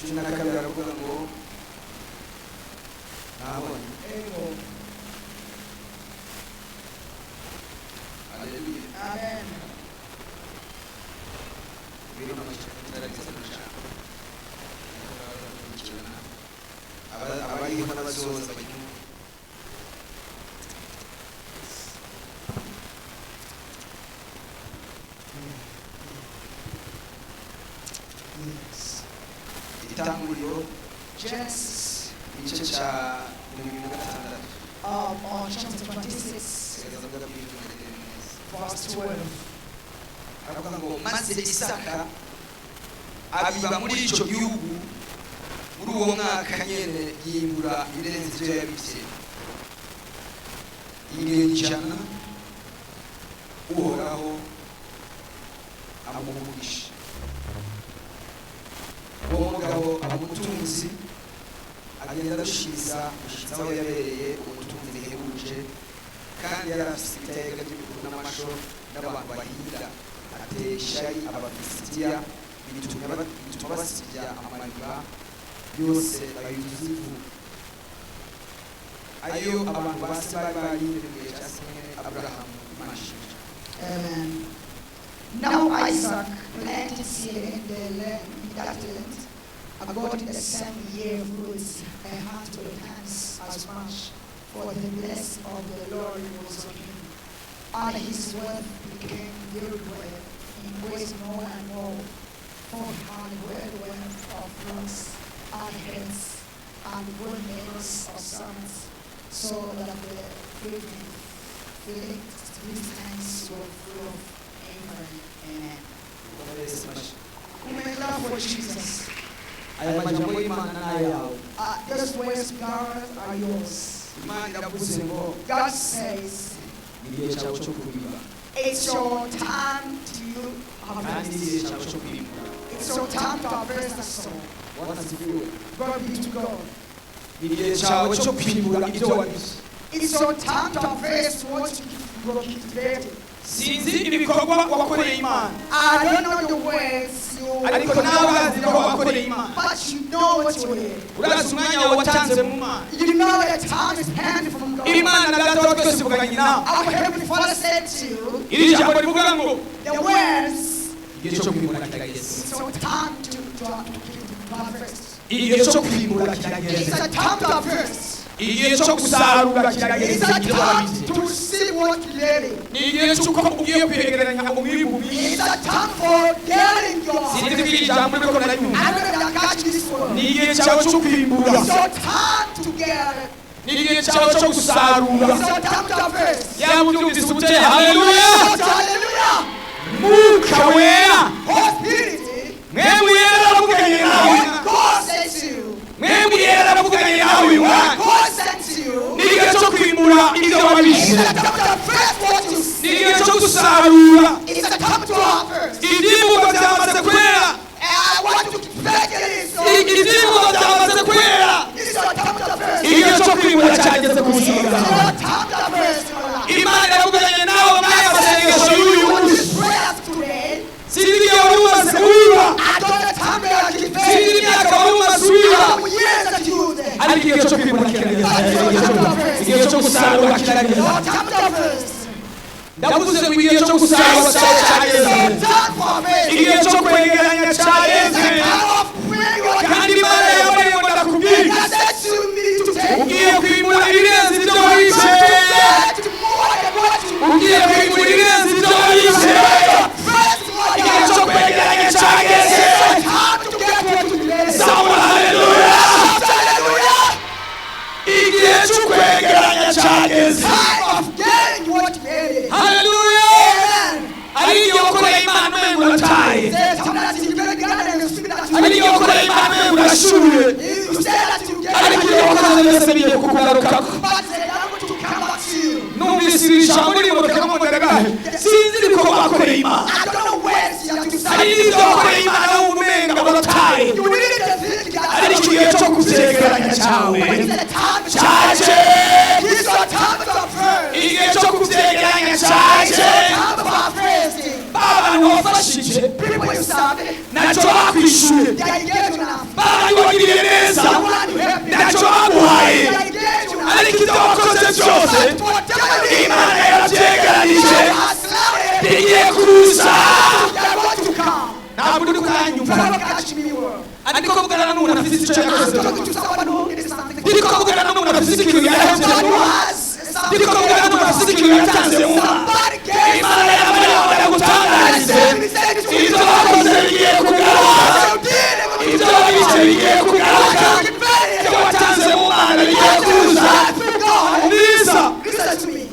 12 aravuga ngo nabonye. Ego. Haleluya. Amen. Biri mu kitarageza mu ijambo. Abariho n'abazoza baryumve. Yes. Itanguriro, Genesis igice cya 26. On chapter 26, Gerageza mvuga bw'ijwi rigere neza. verse 12. Aravuga ngo maze Isaka abiba muri icyo gihugu, muri uwo mwaka nyene yimbura ibirenze ibyo yabivye ingero 100. Uhoraho amuha umugisha. Uwo mugabo aba umutunzi, agenda arushiriza gushitsa aho yabereye ubutunzi buhebuje, kandi yari afise ibitega by'ibikuru n'amasho n'abantu bahinga. Atera ishyari Abafilisitiya, bituma basibya amariba yose, bayuzuza ivu ayo abantu basi bari barinde mu gihe cya se mwene Aburahamu. Imana ishimwe. Amen. Now Isaac planted seed in the land, in that land, and got in the same year fruits 100 times as much, for the blessing of the Lord was on him. And his wealth became very great, increased more and more, for he had great wealth of flocks and herds, and great numbers of servants, so that the Philistines were full of envy. Amen. Yesu amashyi. We may clap for Jesus. Aya majambo y'Imana ni ayawe. Those words, God, are yours. Imana iravuze ngo God says, ni igihe cyawe cyo kubiba it's your time to kandi ni igihe harvest. cyawe cyo kwimbura. It's your time to harvest the soul. Bwana asifiwe. Glory be to God. Ni igihe cyawe cyo kwimbura ibyo wabibye. It's your time to harvest what you cultivated. Sinzi ibikorwa wakoreye Imana, I don't know the words you ariko nawe urazi ibikorwa wakoreye Imana. but you know what you did. Urazi umwanya wawe watanze mu Mana. You know the time is spent from God. Imana Data wa twese ivuganye nawe. Our Heavenly Father said to you, Iri jambo rivuga ngo the words, igihe cyo kwimbura kirageze. it's your time to harvest. Igihe cyo kwimbura It's kirageze. a time to harvest. Igihe cyo gusarura It's kirageze a ibyo time wabibye. to see what you did. Ni igihe cy'uko ugiye kwegeranya umwimbu mwinshi. It's a time for getting your Sinzi ko iri jambo uriko uraryumva. I don't know if I catch this word. Ni igihe cyawe cyo kwimbura. It's your time to get. Ni igihe cyawe cyo gusarura. It's your time to harvest. Yaba ubyumvise ubuteye haleluya. Hallelujah. Mwuka Wera, Holy Spirit, Mwebwe Yera aravuganye nawe. what God says to you, Mwebwe Yera aravuganye nawe uyu mwanya. what God sends you, Ni igihe cyo kwimbura ibyo wabishe. it's a time to harvest what you Ni see. igihe cyo gusarura. It's a time to harvest. Ibyimburwa byamaze kwera. And I want to beg it. So Ibyimburwa byamaze kwera. it's your time to harvest. Igihe cyo kwimbura cyageze ku buzima It's bwawe. your time to harvest in your life. Imana iravuganye nawe mwaya masengesho y'uyu munsi. These prayers today, Sinzi igihe wari umaze wiba. I don't know the time that you Sinzi imyaka wari umaze wiba. years that you there. Ariko igihe cyo kwimbura kirageze. Igihe cyo gusarura kirageze. Your time to harvest. Ndavuze ngo igihe cyo gusarura cyageze. It's your time for harvest. Igihe cyo kwegeranya cyageze. Time of prayer. Kandi Imana yabariye ngo ndakubwira, God said to me today, ugiye kwimbura ibirenze ibyo wabishe. get more than what you Ugiye kwimbura ibirenze ibyo wabishe. first what you Igihe cyo kwegeranya cyageze. time to get what you bless. Zamura haleluya. Hallelujah. Igihe cyo kwegeranya cyageze. Time of getting what you get. Haleluya. Amen. Ari igihe wakoreye Imana umengo urataye. The time that you get God and you speak that you Ari igihe wakoreye Imana umengo urashuye. You say that you get Ariko ibyo wakoze byose bigiye kukugarukako. but they are going to come back to you. Numvise iri jambo rimuka mu ndagahe. Sinzi ibikorwa wakoreye Imana. I don't know where you have to start. Hari n'ibyo wakoreye Imana wumva umenga urataye. You really don't think that Ariko igihe cyo kubyegeranya cyawe It's the time to cyaje. It's your time to pray. Igihe cyo kubyegeranya cyaje. Time for fasting. Ba bantu wafashije People you serve, ntacyo bakwishyuye. they are engaged enough. Ba bantu Ariko vugana n'umuntu afite icyo I'm yakoze. talking to someone who did something. Ndiko vugana n'umuntu afite ikintu yakoze. Someone who has something. Ndiko vugana n'umuntu afite ikintu yatanze mu Mana. Somebody gave. Imana yabaye yagutangarize ibyo bakoze bigiye kugaruka, ibyo wabitse bigiye kugaruka, ibyo watanze mu Mana bigiye kuza. Umviriza. Listen to me.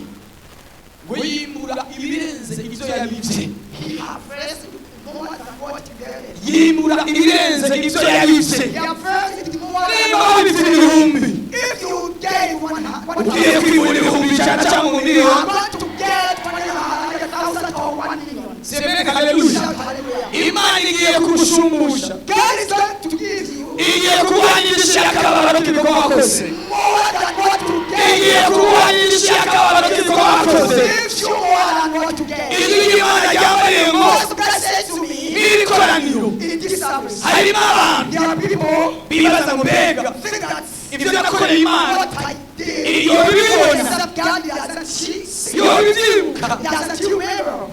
Ngo yimbura ibirenze ibyo yabibye. He harvested more than what he gathered. Yimbura ibirenze ibyo yabibye. He harvested more than Niba wabibye 1000, If you gave one ugiye thousand, kwibura 100,000 cyangwa you 1,000,000. are going to get 100,000 or 1 million. Semene haleluya. Shout hallelujah. Imana igiye kugushumbusha. God is going to give you Igiye kuguhanyisha akababaro k'ibikorwa wakoze. more than what you Igiye gave. kuguhanyisha akababaro k'ibikorwa wakoze. Gives you more than what you gave. Ijwi ry'Imana ryambariye ngo Because God said to me n'iri koraniro in this service, harimo abantu there are people bibaza ngo mbega think that ibyo nakoreye Imana what I did, iyo bibibona, except God doesn't she see, iyo bibyibuka, doesn't she remember.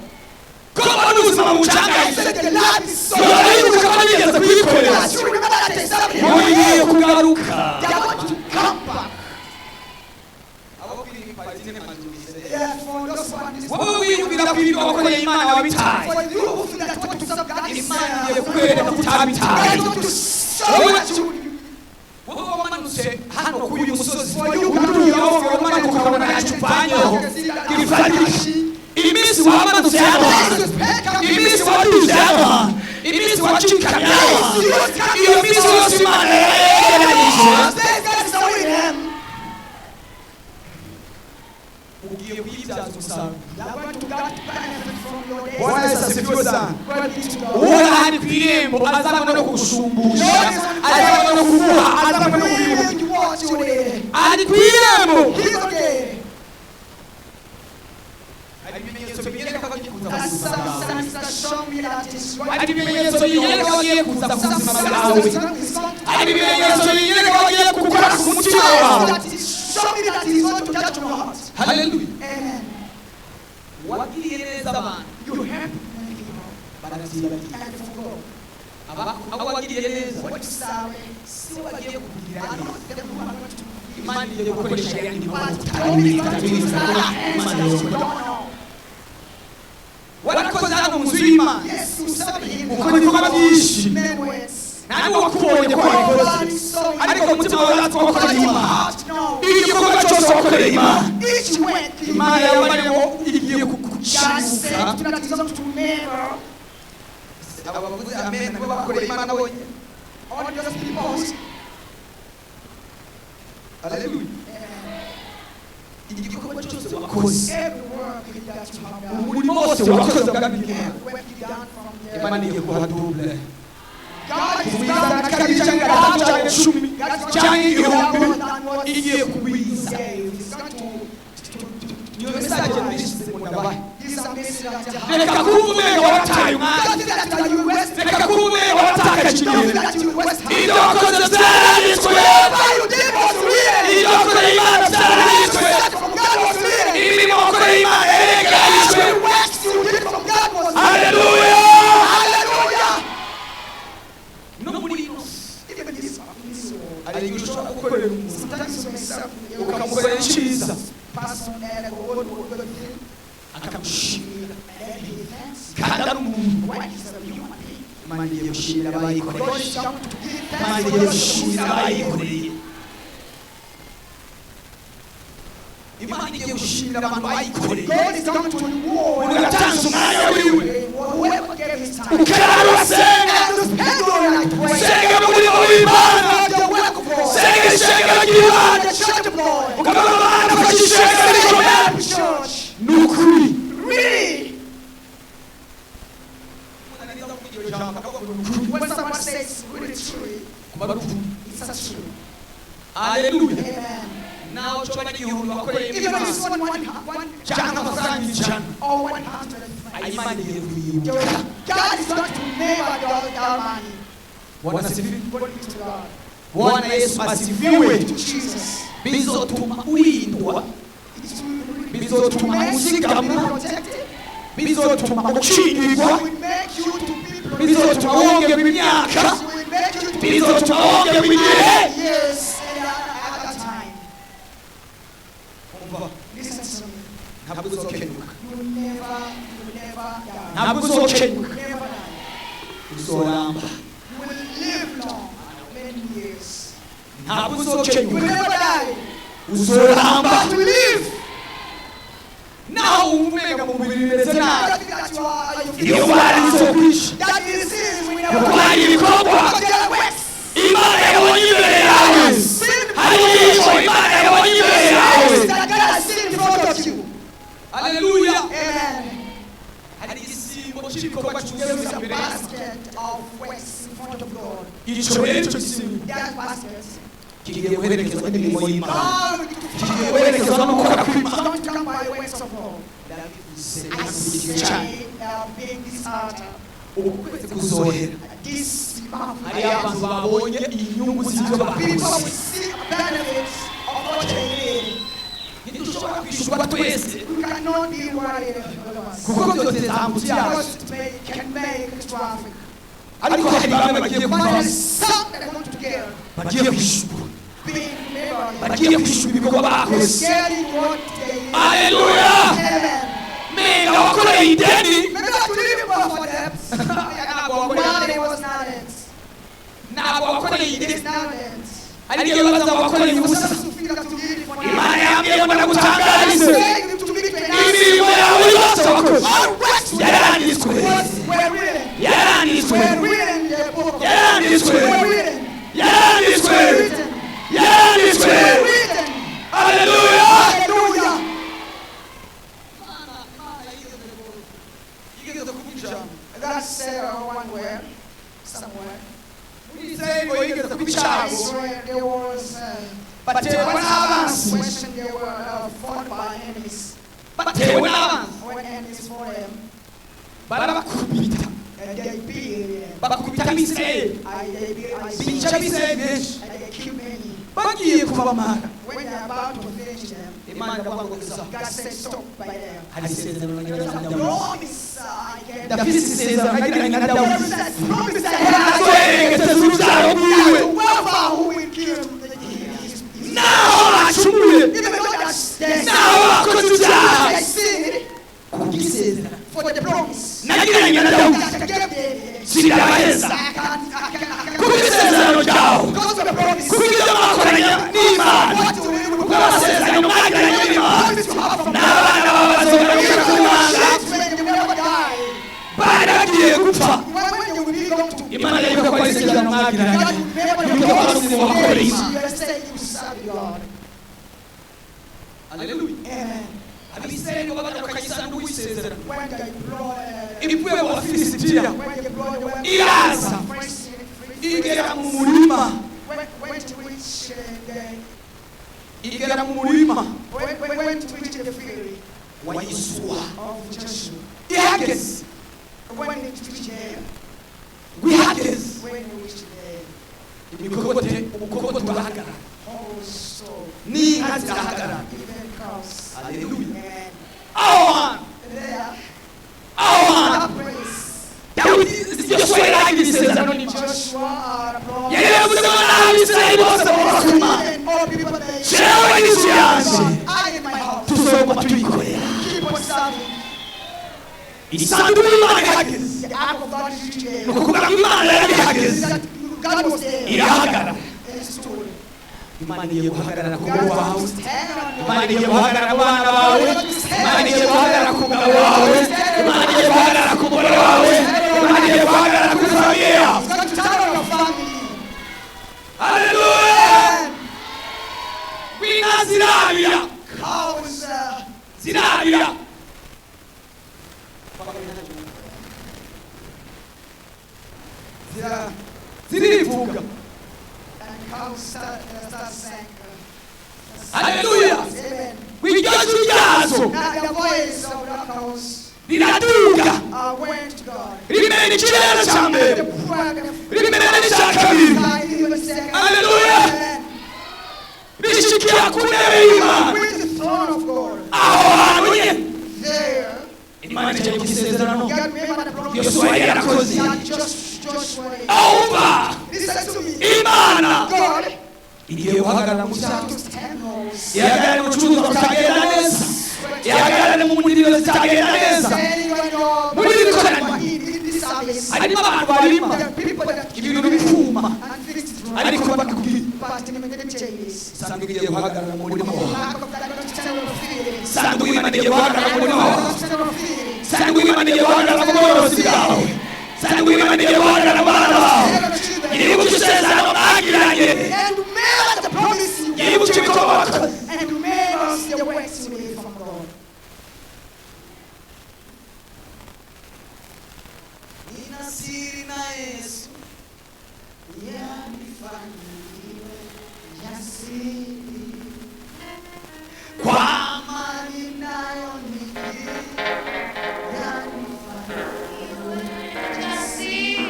ko mbona ubuzima bucangaye, Said the life is so. yobibuka ko nigeze kuyikorera. Does you remember that there's something? Ngo igiye kugaruka. They are going to come back. Abo kuri Palestine manzubize. Yeah, for those who are this, Wowe wiyumvira ko ibyo wakoreye Imana wabitaye, for you who feel that what you serve God is Imana igiye kukwereka ko God utabitaye. is going to show that you Wowe wamanutse hano kuri uyu musozi, for you uduye wamanuka ukabona ntacyo uvanyeho gifatika, iminsi wamanutse hano hantu, iminsi waduze hano hantu, iminsi wacikamye hano hantu, iyo minsi yose Imana yayegeranyije, ugiye kuyibyaza umusaruro. Bwana Yesu asifiwe sana. Uhoraho ari ku irembo, azabona no kugushumbusha, azabona no kuguha, azabona no kubibuka. Ari ku irembo. Hari ibimenyetso binyereka ko agiye kuza mu buzima bwawe. Hari ibimenyetso binyereka ko agiye kuza ku buzima bwawe. Hari ibimenyetso binyereka ko agiye gukora ku mutima wawe. Haleluya. Wagiriye neza abantu baravyibagira. Abo wagiriye neza si bo bagiye kukugirira neza. Imana igiye gukoresha ayandi maboko utabizi, utabizi, Imana yokora. Warakoze hano mu nzu y'Imana, ukora ibikorwa byinshi, nta wakubonye ko wabikoze, ariko umutima wawe uratse wakoreye Imana. Igikorwa cyose wakoreye Imana, Imana yabariye ngo igiye kukushibuka. Aba bavuze amen nibo bakoreye Imana bonyine. Haleluya. Igikorwa cyose wakoze, Umurimo wose wakoze bwa Imana, Imana igiye kuha double, kugwiza na kabiri cyangwa gatatu cyangwa 10 cyangwa 1000, igiye kugwiza. Niyo message nishyize mu ndabahe. Reka kuba umenga warataye umwanya, reka kuba umenga waratakaje igihe. Ibyo wakoze byaranditswe, ibyo wakoreye Imana byaranditswe, imirimo wakoreye Imana yaregeranyijwe. Haleluya. No muri ino si hari igihe ushobora gukorera umuntu, ukamukorera icyiza, akagushimira kandi ari umuntu. Imana igiye gushimira abayikoreye. Imana igiye gushimira abayikoreye. Imana igiye gushimira abantu bayikoreye. Umuntu yatanze umwanya wiwe, ukarara urasenga, senga mu murimo w'Imana, senga ishengero ry'Imana, ukabona abana ufashe ishengero rikomeye. Ni ukuri. Umuntu ariza kuvuga iryo jambo akavuga ngo ni ukuri. When someone says really truly, Kuba ari ukuri. it's a true. Haleluya. Amen. Nawe coba n'igihumbi wakoreye Even if it's Imana one, one, one cyangwa amafaranga 100, or 100 francs. Imana igiye kuyibuka. God is going to never your money. Bwana asifiwe. Glory be to God. Bwana Yesu asifiwe. To Jesus. Bizotuma urindwa, It will bizotuma make you to be uzigamwa, protected. bizotuma ukingirwa, It will make you to be protected. bizotuma wongerwa imyaka, It will make you to Bizotuma wongerwa igihe. Years and other time. Umva. Listen to me. Ntabwo uzokenyuka. You will never die. Ntabwo uzokenyuka. You will never die. Uzoramba. You will live long, many years. Ntabwo You will uzokenyuka. never die. Uzoramba. But to live. Naho umenga mu mubiri bimeze nabi, That that you are, you feel iyo ndwara ntizokwica, that disease will never kuko hari ibikorwa Because there are works. Imana yabonye imbere yawe. Hari imirimo Imana yabonye imbere yawe. Works that God has seen in front of you. Haleluya. Amen. Hari igisimbo cy'ibikorwa There is cyuzuye a imbere. basket of works in front of God. Icyo rero, icyo gisimbo That basket. kigiye guherekezwa n'imirimo y'Imana, God will kigiye guherekezwa no gukora kw'Imana. Don't come by works of God. I say, being this altar, Uku kwezi kuzohera this month, hariyo abantu babonye inyungu z'ibyo people will bakoze. see benefits of what they did. Ntidushobora kwishyurwa twese, We cannot be worried all of us. kuko byose zambutse yacu, Because it can make traffic. Ariko hari bamwe bagiye But there kuva is some that want to get bagiye kwishyurwa, being remembered. bagiye kwishyura ibikorwa bakoze. Getting what they need. Haleluya. Amen. Menga wakoreye ideni. Maybe not to live for debts. Money was not it. Ntabwo wakoreye It ideni. is not it. Hari igihe baza wakoreye ubusa. Some feel that to give for Imana yambwiye ngo ndagutangarize, Saying to me to announce imirimo yawe yose wakoze all works yaranditswe. were written. Yaranditswe. Were written in the book. Yaranditswe. Were written. Yaranditswe. Were written. Yaranditswe. Were written. Haleluya. Hallelujah. Yigeze kuvuga ijambo. God said one word somewhere. Muri Isirayeli ngo yigeze kuba icyago, Israel, there was batewe n'abanzi. when they were fought by enemies. Batewe n'abanzi, When enemies fought them, barabakubita, and they beat them. Bakubita Abisirayeli, They beat bica Abisirayeli benshi. and they killed many. Bagiye kubamara, When they're about to finish them, Imana iravuga ngo iza. God said, "Stop by them." Hari isezerano There's nagiranye a na Dawidi. promise I gave. Ndafise isezerano nagiranye na There Dawidi, is a promise I have. Azoherekeza urubyaro rwiwe. Whoever who will kill his, Naho bacumuye, even though they naho bakoze ibyaha, they sinned kubw'isezerano for the promise nagiranye na Dawidi, that I gave David. sindabaheza I can, kubw'isezerano ryawe, because of the promise. Kubw'ibyo mwakoranye n'Imana, What will you kubw'amasezerano mwagiranye n'Imana, promise you have from n'abana bawe bazogaruka ku Mana. Children, they will never die. Bari bagiye gupfa, When you will be going to Imana yibuka ko ari isezerano mwagiranye. God will never Yibuka ko ari umurimo wakoreye Imana. You are saying you serve God. Haleluya. Amen. Abisirayeli ngo bagarukanye isanduku y'isezerano When they blow, ivuye mu Bafilisitiya, when they blow the weapon, iraza igera mu murima, when to reach the igera mu murima when to reach the field wa Yosuwa. Of Joshua. Ihageze, When it reached there, ngo ihageze, when it reached there, imikogote, umukogote urahagarara, also n'inka zirahagarara. Even cows. Haleluya. Amen. Aho hantu, There, aho hantu that place, Dawidi, Yosuwa yaragira isezerano n'Imana. Joshua brought Yari yavuze ngo n'Abisirayeli bose baba ku Mana, and all people they jewe n'inzu yanjye I in my house tuzoguma tuyikorera. Keep on serving. Isanduku y'Imana ihageze, The ark of God is reached there. Ni ukuvuga ngo Imana yari ihageze, That God was there irahagarara. And stood. Imana igiye guhagarara ku God rugo wawe. was stand on Imana igiye guhagarara ku bana bawe. Imana igiye guhagarara ku mugabo wawe. Imana igiye guhagarara ku mugore wawe. Imana igiye guhagarara kuri famille yawe. He's going to turn on your family. Haleluya. And Inka zirabira, cows zirabira. Zirivuga. And cows start sang. Haleluya. Amen. Iryo jwi ryazo Now the voice of the cows riraduga, went to God. rimena ikirere cya mbere, The prayer, rimena n'icya kabiri, the even second. Hallelujah. Amen. Rishikira ku ntebe y'Imana. With the throne of God. Aho hantu nyine There, Imana ijya ku isezerano God remembered the promise Yosuwa yari yarakoze. that Joshua. Awumva Listen to me. Igiye guhagarara mu To cyaha, stand those. ihagarare mu bicuruzwa bitagenda neza, ihagarare mu ndimi zitagenda neza. Standing on your Muri iri koraniro in this service. Harimo abantu barima There are people that ibintu bikuma, and things dry. Ariko bakubwiye But let me tell you this. Sanduku igiye guhagarara mu murima wawe. Lack of that, don't stand on your feelings. Sanduku y'Imana igiye guhagarara mu murima wawe. Don't stand on your feelings. Sanduku y'Imana igiye guhagarara mu bworozi bwawe. Sanduku y'Imana igiye guhagarara mu bana bawe. Stand on your children. Iribuka isezerano mwagiranye. And remember the promise you made. Iribuka ibikorwa wakoze. And remember the works you made from God. Nina siri na Yesu Yanifanikiwe jasiri Kwa amani nayo nikiri yanifanikiwe Jasiri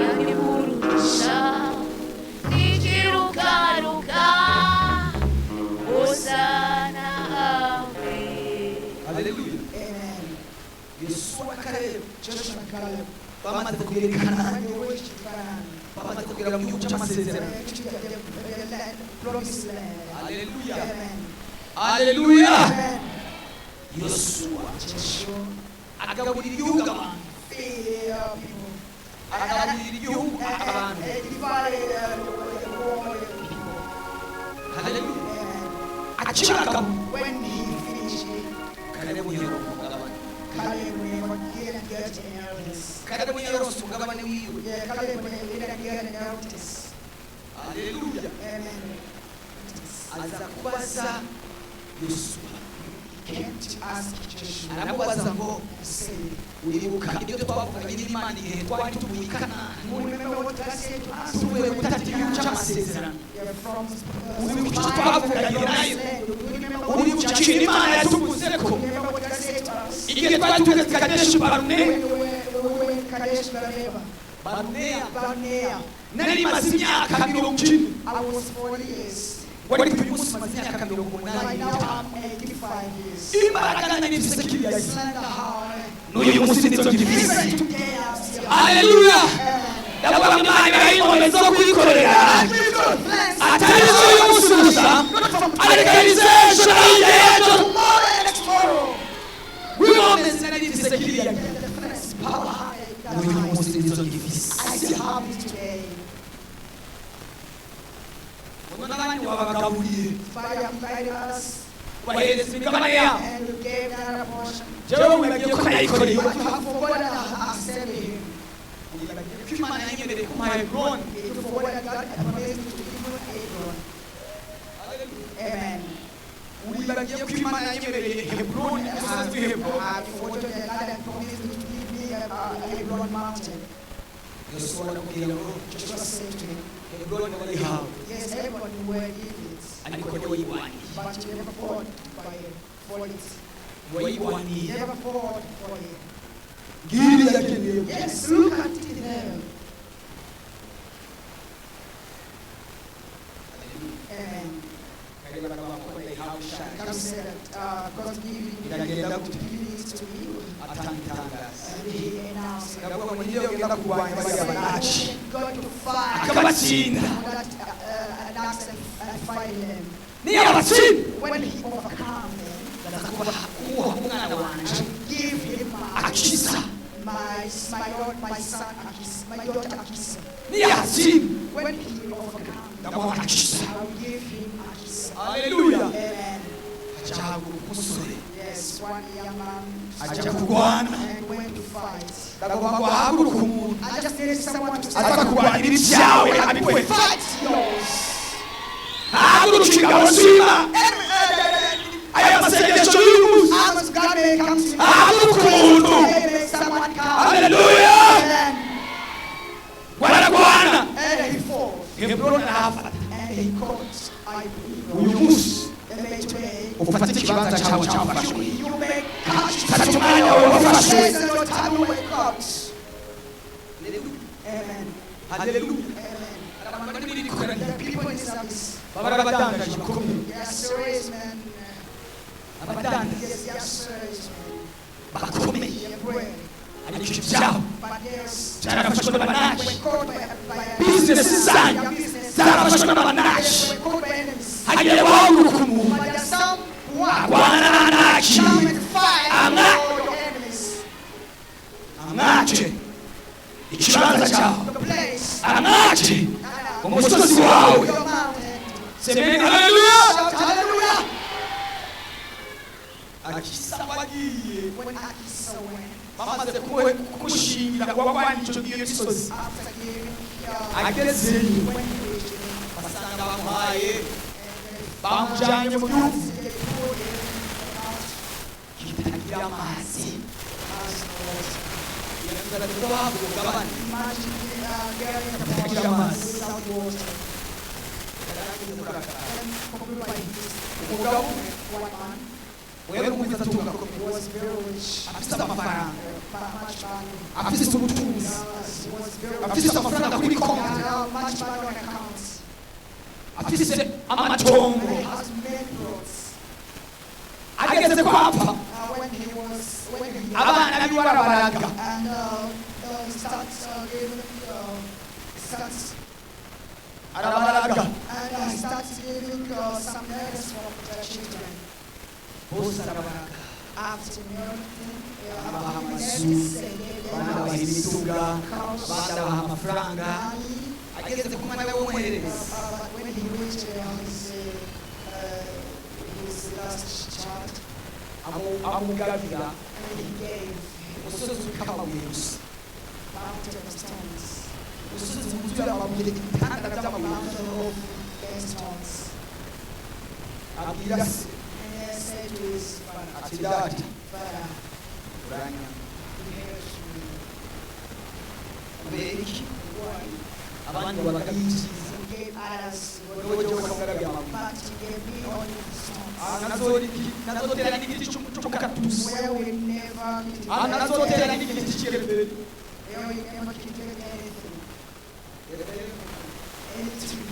yanimurusha nikirukaruka Hosana amen. Haleluya. Amen. Yosuwa na Kalebu Joshua and Caleb, bamaze kugera i Kanani, when they reached Canaan, bamaze kugera mu gihugu cy'amasezerano. they reached the land, promised land. Haleluya. Amen. Haleluya. Amen. Yosuwa Joshua agaburira igihugu abantu, feed people. agaburira igihugu And, abantu. and divided the world people. Haleluya. Amen. Akibagabo When he finished it, Kalebu yaronka umugabane. Caleb never didn't get inheritance. Kalebu yaronse umugabane wiwe. Yeah, Caleb didn't get inheritance. Haleluya. Amen. Aza kubaza Yosuwa, He came to ask Joshua aramubaza ngo and say, uribuka ibyo twavuganye n'Imana igihe twari tuvuye i Kanani, "You remember what God said to us tuvuye when we gutata igihugu cy'amasezerano? Yeah, from Uribuka icyo twavuganye nayo? Do you remember what Uribuka ikintu Imana yatuvuze ko remember what God said to us igihe twari tugeze Kadeshi Baruneya? when we were in Kadesh Barnea? Baruneya Barnea. Nari maze imyaka 40. I was 40 years. Ngo ariko uyu munsi maze imyaka mirongo Right umunani now n'itanu. I'm 85 years. Imbaraga nari mfise kiriya gihe, Slender heart. n'uyu munsi nizo ngifise. Even today I'm still. Haleluya. Amen. Ndavuga ngo Imana irayinkomeza zo kuyikorera, atari zo uyu munsi gusa, ariko ari iz'ejo na hirya y'ejo. Tomorrow and tomorrow. Wibomeze nari mfise kiriya gihe, The first power that n'uyu munsi nizo ngifise. I still have it today. Ngo n'abandi wabagaburiye, Father invited us ubahereza imigabane yabo, and you gave another portion. jewe wibagiye ko nayikoreye. But you have forgotten I said to him. Wibagiye ko Imana yanyemereye kumuha Heburoni. You forgot that God had promised to give you Hebron. Amen. Wibagiye ko Imana yanyemereye Heburoni, umusozi w'i Heburoni. I forgot that God had promised to give me Hebron mountain. Yosuwa aramubwira ngo Joshua said to him, Heburoni warihawe, Yes, Hebron, you were given it, Ariko ntiwayirwaniye. but you never fought by it, for it. Ntiwayirwaniye. You never fought for it. Ngiri yakeneye. Yes, look at it there. Amen. Kalebu aravuga ko yayihawe ishaje. God said that God gave Biragenda gute? it to you, Atanga itangazo. and he announced it. Ndavuga ngo niyo ngenda kurwanya bariya banaki, Going to fight Akabatsinda. that announced and fight them. Niyo abatsinda, When he overcome them, ndaza kubaha kumuha umwana wanje I give him my Akiza. my my daughter, my son Akis, my daughter Akisa. Niyo abatsinda, When he overcome, ndamuha Akisa. I will give him Akisa. Haleluya. Amen. acahaguruka umusore Yes, one young man Ajya kurwana. and went to fight. Ndavuga ngo ahaguruke umuntu I just needed someone to Aza stand kurwanira ibyawe abikwe. fight yours. Haguruka ingabo z'Imana. Aya masengesho y'uyu munsi, Arms God may come to you. ahaguruka umuntu. May someone come. Haleluya. Amen. Bararwana. And he fought. Heburoni arahafata. And he caught I Uyu munsi And may today ufate ikibanza cyawe cyafashwe. you may catch Fata umwanya wawe wafashwe. Place your time you were caught. Amen. Haleluya. Amen. Abantu bari muri iri koraniro The people in service, baba ari abadandaji bakomeye, they are serious men. Abadandaji Yes, they are serious men. bakomeye. They pray. Ariko ibyabo But theirs byarafashwe n'Abanaki. were caught by Bizinesi zanyu their business. zarafashwe n'Abanaki. They were caught by enemies. Hagiye guhaguruka umuntu But there's some one arwana n'Abanaki, come and fight Amwa- all your enemies. amwace ikibanza cyawe, The place, amwace and, umusozi wawe. your mountain. Semeni haleluya. Shout hallelujah. Akisa wagiye When Akisa went, bamaze kumushingira wagwana icyo gihe gisozi, after giving, agezeyo when he reached him, basanga bamuhaye, and they bamujyanye mu gihugu they put him in the mountain, kitagira amazi. has no water. Biragaragara ko bahabwa umugabane Imagine getting a Kitagira portion amazi. without water. Yarangiza kurakara. And conclude by this. Umugabo umwe One man wewe n'umwiza atunga akomeye, was very rich, afise amafaranga, much money. afise ubutunzi, He was very rich. afise amafaranga kuri konti, He had much money on accounts. afise amatongo. He has many plots. Ageze kwapfa, When he was when he abana biwe arabaraga. and he starts giving starts Arabaraga. and he starts giving some letters from the children. Bose arabaraga. After everything, Abaha amazu, they gave them abandi abaha houses, imiduga, cows, abandi abaha amafaranga. money. Ageze ku mwana we w'umuhererezi, But when he reached his last child, amugabira and he gave umusozi uriko amabuye gusa, mountain of stones, umusozi wuzuye amabuye, ibitandara by'amabuye gusa. mountain of stones. Abwira se And he said to his father, ati: "Data, "Father, uranyanga." inherit me." Kubera iki? Why? Abandi babaga ibyiza, He gave others wowe jyewe ukamugabira amabuye. but he gave me only stones. Ah, nazotera n'igiti cy'umukatusi. Where we never Ah, nazotera n'igiti cy'ikireveri. Where we never cultivate anything, any tree.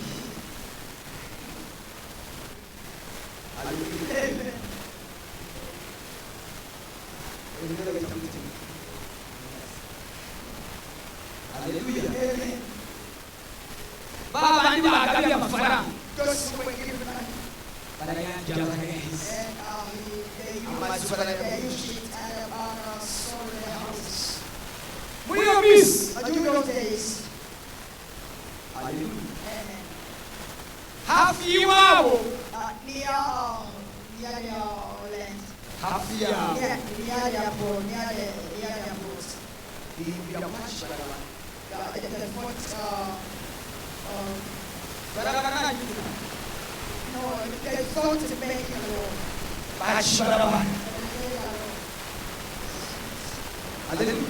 Haleluya. Haleluya, bahita mutima. Haleluya. Ba bandi bagabiye amafaranga Those who were given money, barayanja, barayaheza. and they Amazu used, they barayagurisha. used it and sold their houses. Muri iyo minsi, During those days, Haleluya. amen. Hafi y'iwabo, Near their land, Hafi yabo near their post, bimbira amashi barabana. The fort, Barabana. no, they thought to make a law. Baca ibarabara. And they made a law. Haleluya.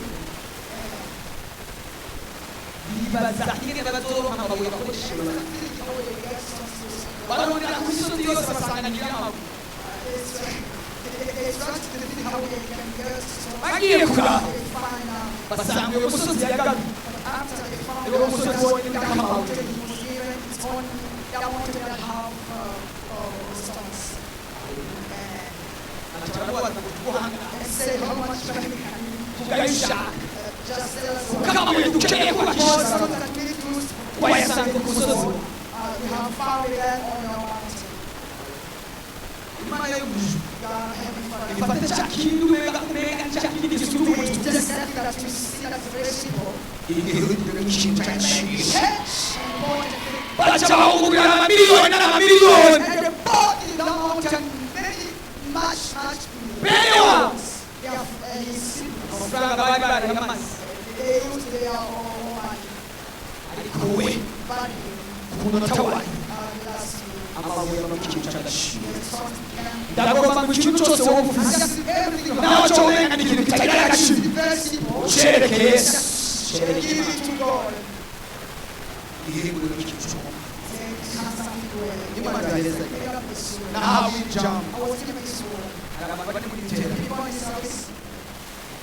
Amen. Bibaza ingene bazoronka amabuye bakoresheje ibarabara. Think how they get stones to Barondera ku misozi yose basanga ngira amabuye. They tried to think how they can get stones. Bagiye kuraba They find out. basanga uyo musozi yagabiye But after they found Uwo musozi wonyine uriko amabuye. mountain he was given, it's only that mountain that have stones. And baca barabaza ngo tuguhanga and say, "How much money can you tugayo ushaka, just sell us kuko amabuye dukeneye for kubakisha stones that we need to use?" twayasanze ku musozi. We have found them on your mountain. Imana yo mu ijuru God, Heavenly Father, Ifate cya kindi umenga cya kindi gisuzugura, just something that we see that's very simple. Ihindure ikintu cy'agaciro. Change important thing. Baca bahungurira amamiliyoni n'amamiliyoni. And they bought in that mountain many, much, much Bene wabo They have his siblings. Amafaranga bari barayamaze. They used their own money. Ariko we, But him, ku munota wayo, last week, Amabuye aba ikintu cy'agaciro. the stones became ndagomba ngo ikintu cyose wowe ufise just everything you nawe have. cyo umenga ni ikintu kitagira agaciro, Very simple. ucereke Yesu. Cereke Give Imana. it to God. Ihindure ikintu cy'umuntu. Say, "Come something well." Imana iraheza. Make up this word. Nahawe ijambo. I was given this word. Hari abantu bari muri iterambere People in service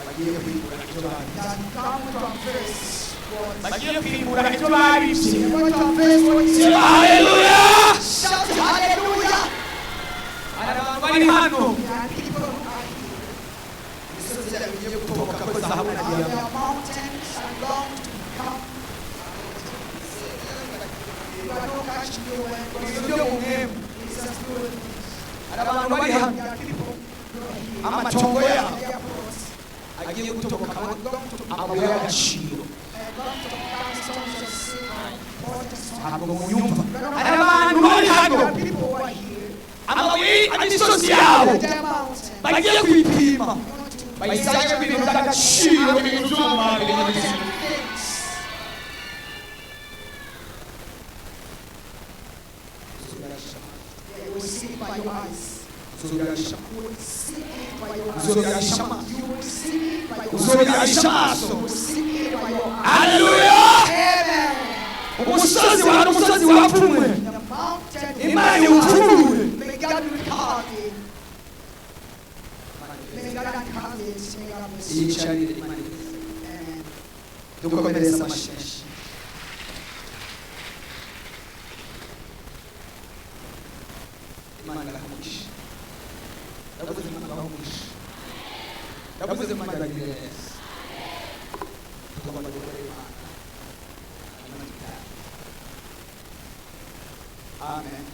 bagiye kwimbura ibyo babibye. that come to harvest what Bagiye kwimbura ibyo babibye. they want to harvest what is Haleluya. Shout hallelujah. Hari abantu bari hano, There are people who are here. Imisozi yayo igiye gutoboka ko zahabu na diyama. Their mountains are going to become. You are not catching me when Ibintu byo mu mpemu. it's a spirit things. Hari abantu bari hano, There are people who are here. amatongo yabo Their plots agiye gutoboka are going to amabuye y'agaciro. are going to become stones of silver, important stones. Ntabwo munyumva. Hari abantu bari hano, There are people who are here. amabuye imisozi yabo Their mountain bagiye kuyipima, going to bayisangemo ibintu by'agaciro, ibintu by'umumaro, ibintu bizima. things. Yeah, you will see it by your eyes. Uzobirabisha. You will see it by your eyes. Uzobirabisha amaso. You will see it by your eyes. Uzobirabisha amaso. You will see it by your eyes. Haleluya! Amen. Umusozi wawe, umusozi wapfumwe, The mountain. Imana iwupfumure. May God recover it. May God uncover it. May God bless you. Yicarire, Imana ikurinde. Amen. Dukomereze amashenshi. Imana irahamugisha. Ndavuze Imana irahamugisha. Ndavuze Imana iragirira neza. Tugomba gukora Imana hanyuma dutahe. Amen.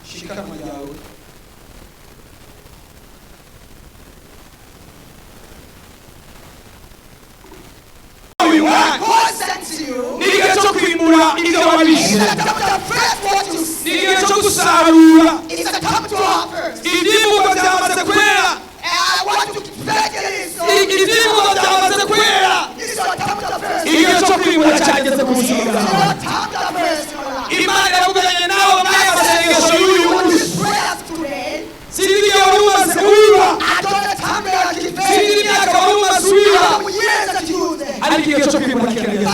Shikanwa ryawe. Uyu mwaka God sends you. ni igihe cyo kwimbura ibyo wabishe, It's the time to first what you ni see. igihe cyo gusarura It's the time to harvest. ibyimburwa byamaze kwera. And I want to beg it. So Ibyimburwa byamaze kwera, it's your time to harvest. igihe cyo kwimbura cyageze ku buzima It's bwawe. your time to harvest in your life. Imana iravuganye nawe muri aya masengesho y'uyu munsi. These prayers today, Sinzi igihe wari umaze wiba, I don't know the time that you sinzi give. imyaka wari umaze wiba, How years that you there. ariko igihe cyo kwimbura kirageze,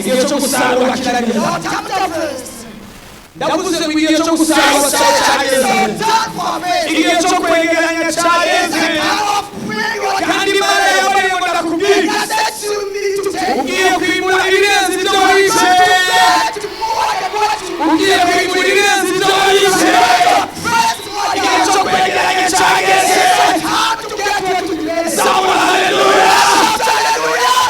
igihe cyo gusarura kirageze. Your time to harvest. Ndavuze ngo igihe cyo gusarura It's cyageze, your time for harvest. igihe cyo kwegeranya It's cyageze. the time of prayer. Kandi Imana yabariye ngo ndakubwira, God said to me today, ugiye kwimbura ibirenze ibyo wabishe, to more than what you ugiye kwimbura ibirenze ibyo wabishe. first what Igihe cyo kwegeranya cyageze. time to get what you bless. Zamura haleluya! Hallelujah.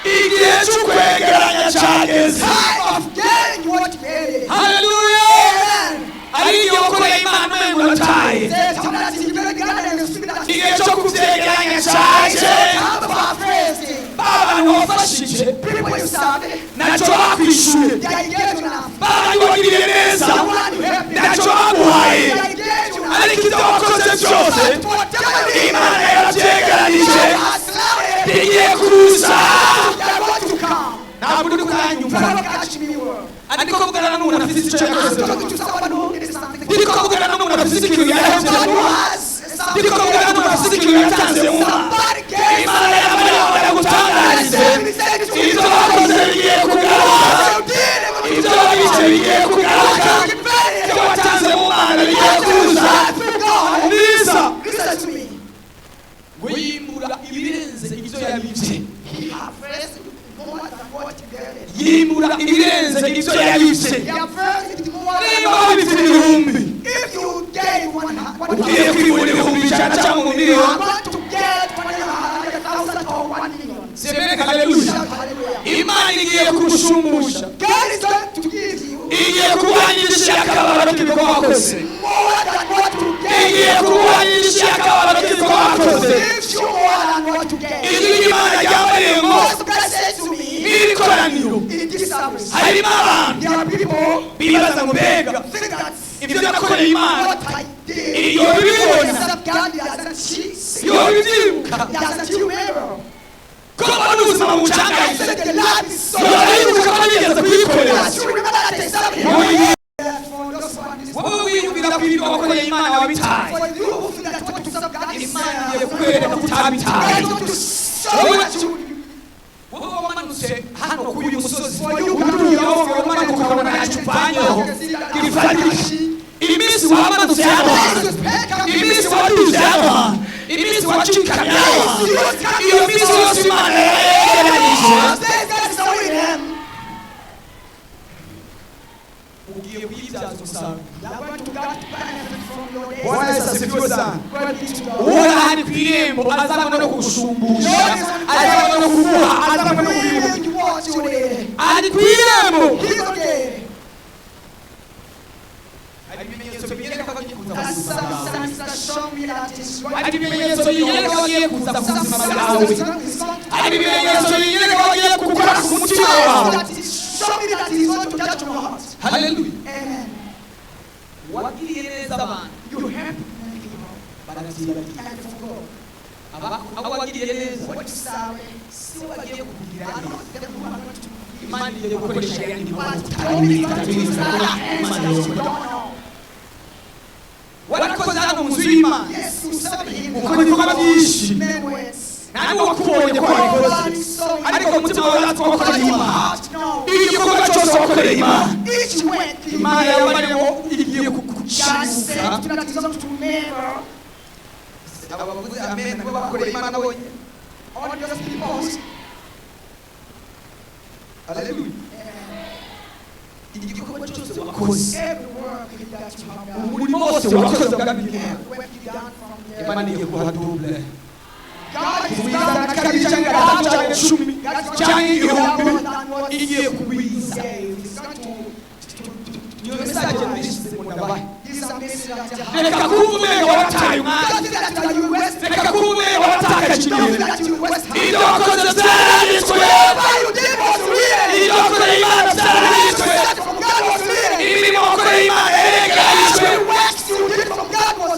Igihe cyo kwegeranya cyageze. Time of getting what you get. Haleluya! Amen. Ari igihe wakoreye Imana umengo urataye, The time that you get God and you see that igihe cyo kubyegeranya cyaje. time of harvesting. Ba bantu wafashije People you serve, ntacyo bakwishyuye, they are engaged enough. ba bandi wagiriye neza The one you help, ntacyo baguhaye, they are engaged enough. ariko ibyo wakoze byose But whatever it is, Imana yarabyegeranije, God has allowed it. bigiye kuza. They are going to come. Ntabwo uri kuranyumva. Never catch me well. Ariko vugana n'umuntu afite icyo yakoze. I'm talking to someone who needs something. Ndiko vugana n'umuntu afite ikintu yahebye Someone mu who Mana. has something. Ndiko vugana n'umuntu afite ikintu yatanze mu Mana. Somebody gave Imana yabariye ngo ndagutangarize, ibyo wakoze bigiye kugaruka, ibyo wabishe bigiye kugaruka, ibyo watanze mu Mana bigiye kuza. Umviriza Listen to me. ngo yimbura ibirenze ibyo yabibye, He harvested more than what he gathered. yimbura ibirenze ibyo yabibye. He harvested more than Niba what wabibye ibihumbi, If you gave one ugiye thousand, kwibura 100,000 cyangwa you miliyoni. are going to get 100,000 or 1 million. Semene haleluya! Shout hallelujah. Imana igiye kugushumbusha, God is going to give you igiye kurwanyisha akababaro k'ibikorwa wakoze, more than what you igiye gave. kurwanyisha akababaro k'ibikorwa wakoze. Gives you more than what you gave. Ijwi ry'Imana ryambariye ngo Most God said to me n'iri koraniro in this service, harimo abantu there are people bibaza ngo mbega think that ibyo nakoreye Imana what I did, iyo bibibona, except God doesn't see, iyo bibyibuka, doesn't remember. ko mbona ubuzima I bucangayije, said the life is so. yobibuka ko nigeze kuyikorera. But you remember that they served him. Wowe For those who are this- wowe wiyumvira ko ibyo wakoreye Imana wabitaye, For you who think that what you serve God is Imana igiye kukwereka ko utabitaye. God is going to show what you Wowe wamanutse hano kuri uyu musozi, For you uduye wowe umanuka ukabona ntacyo uvanyeho gifatika, iminsi wamanutse hano hantu, iminsi waduze hano hantu, iminsi wacikamye hano hantu, iyo minsi yose Imana yayegeranyije, ugiye kuyibyaza umusaruro. You are going to get benefit from your days. Bwana. asifiwe sana. God be to God. Uhoraho ari ku irembo, azanywe no kugushumbusha, azanywe no kuguha, azanywe no kubibuka. Will you watch you there? Ari ku irembo. He's on there. Hari ibimenyetso binyereka ko agiye kuza mu That's buzima some bwawe. signs that show me that he's going Hari ibimenyetso binyereka ko agiye kuza ku buzima bwawe. He's going to Hari ibimenyetso binyereka ko agiye gukora ku mutima wawe. that he's show me that he's going to touch your heart. Haleluya. Amen. Wagiriye neza abantu You help many people baravyibagira. and forgot. Abo wagiriye neza What you serve si bo bagiye kukugirira are neza. not them who are going to give. Imana igiye gukoresha ayandi But maboko God is going to use utabizi. other hands that you don't know. Warakoze hano mu nzu y'Imana, Yes, you serve him. ukora ibikorwa byinshi. Many ways. Nta wakubonye ko wabikoze, ariko umutima wawe uratse wakoreye But your Imana. heart knows. Igikorwa cyose wakoreye Imana, Each work you Imana do, yabariye ngo igiye God kugushimira. said that is going to remember Aba bavuze amen nibo bakoreye Imana bonyine. all those people. Haleluya. Igikorwa cyose wakoze, Every work that you have done, Umurimo wose wakoze ubwami bw'Imana, every work you done from there, Imana igiye kuguha double. God is Kugwiza going na kabiri cyangwa gatatu cyangwa 10 cyangwa 1000, igiye kugwiza. Niyo message nishyize mu ndabahe. Reka kuba umenga warataye umwanya, reka kuba umenga waratakaje igihe. Ibyo wakoze byaranditswe, ibyo wakoreye Imana byaranditswe, imirimo wakoreye Imana yaregeranyijwe.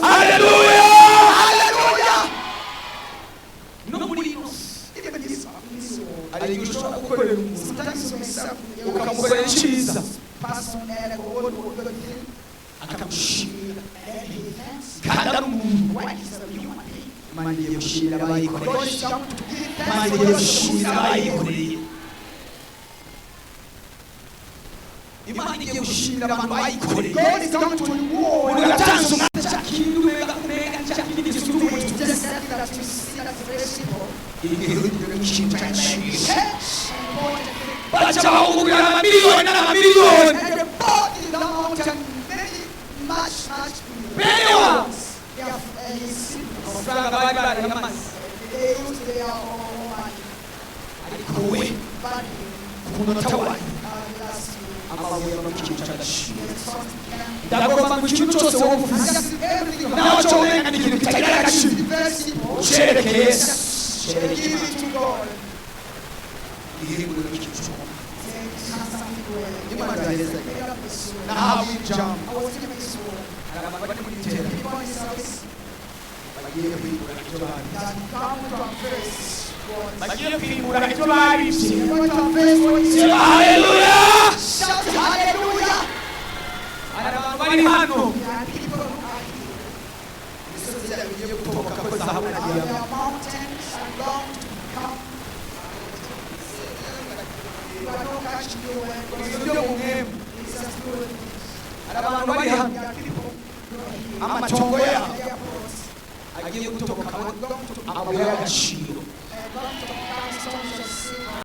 Haleluya. No muri ino si hari igihe ushobora gukorera umuntu, ukamukorera icyiza, akamushimira, kandi ari umuntu. Imana igiye gushimira abayikoreye. Imana igiye gushimira abayikoreye. Imana igiye gushimira abantu bayikoreye. God is going to reward. Umuntu yatanze umwanya, cya kintu umenga umenga cya kindi gisuzuma. Just something that you see that's very simple. Igihe ikintu cy'agaciro. Such important thing. Baca bahungurira amamiliyoni n'amamiliyoni. And they bought in the mountain many, much, much Bene wabo They have his siblings. Amafaranga bari barayamaze. They used their own money. Ariko we, But ku munota wanyu, last week, Amabuye aba mu kintu cy'agaciro. the first came. Ndagomba ngo ikintu cyose wowe ufise, Just everything you nawe have. cyo umenga ni ikintu kitagira agaciro, It's very simple. ucereke Yesu. Give it to God. Ihinguriro ry'ikintu cy'umuntu. Say, have something well. Imana ibahereza. May God bless you. Nahawe ijambo. I was given this word. Hari abantu bari muri iterambere People in service bagiye kwimbura ibyo babitse. that come to harvest what Bagiye kwimbura ibyo babibye. They're going to harvest what is Haleluya. Shout hallelujah. Hari abantu bari hano, There are people who are here. Imisozi yabo igiye gutoboka ko zahabu na There diyama. are mountains and long to come. You are no cash you and Ibintu byo mu mwembe. It's a spirit. Hari abantu bari hano, There are people who are here. amatongo yabo Their plots agiye gutoboka are going to amabuye y'agaciro.